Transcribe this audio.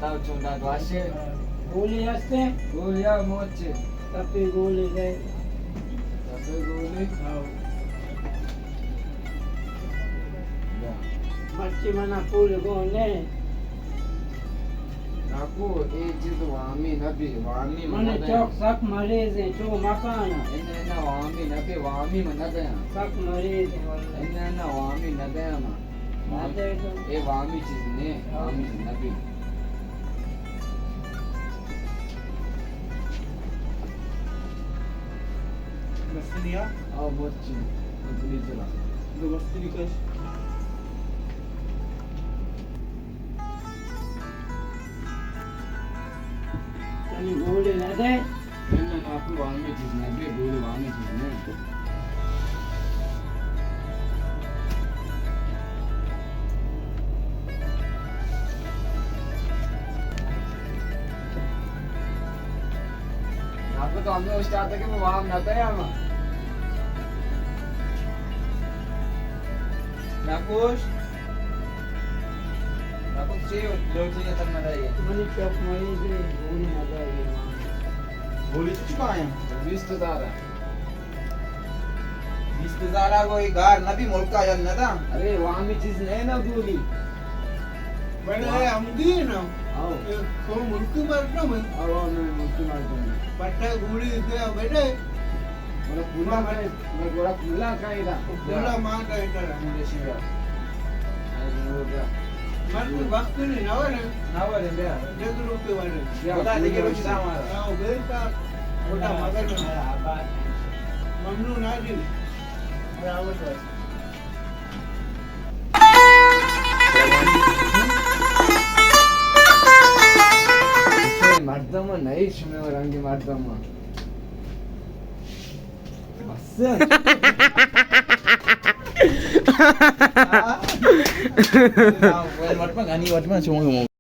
تاو چون داد واشے؟ گولی ہستے؟ گولی ہاں موچے۔ تپی گولی دے۔ تپی گولی؟ ہاں۔ مرچی منا پول گون نے۔ ناکو، اے چیز وامی نبی، وامی من من نہ چوک دیاں۔ سک مریض ہیں، چو مکانا۔ انہ، انہ، وامی نبی، وامی من نہ دیاں۔ سک مریض ہیں واللہ۔ انہ، انہ، وامی نہ دیاں من۔ نہ دے تو۔ اے وامی چیز نے، وامی چیز نبی۔ بستنی آ؟ آ، بچی، بستنی چلا۔ دو بستنی کش۔ تنی گولی نہ دے؟ نہ، نہ، ناکو، وامی چیز نہ بی، گولی وامی چیز نہ۔ ناکو تو ہمیں استاد کہ وہ وام نہ تھا ہم۔ ناکوش۔ ناکوش چی لوٹی یا تن نہ رہی ہے۔ منی چپ مریض ہے، گولی نہ دے۔ گولی تو چکا ہیں؟ بیست ہزار ہے۔ بیست ہزار آ گو، یہ گار نہ بی ملکا یا نہ دا۔ ارے، وامی چیز نہیں نا گولی۔ بڑے ہمدی نا۔ آؤ۔ اے، تو ملکی مردم ہے۔ آؤ، آؤ، میں ملکی مردم ہوں۔ پٹا گولی دے بیٹے۔ بڑا پولا کھائے، بڑا پولا کھائے دا۔ پولا ماں کا ادھر ہے۔ ملے شیرا۔ من تو وقت نہیں، نہ ورے۔ نہ ورے، بیا۔ دیکھ لو کے ورے۔ بیا، خدا دیکھے، بچ دا مارا۔ آؤ، بے کا۔ خدا مگر۔ ممنون آ جی۔ برابر بس۔ مردم نہیں، شمے رنگ مردم۔ بس۔ وٹ ما گانی، وٹ ما چون۔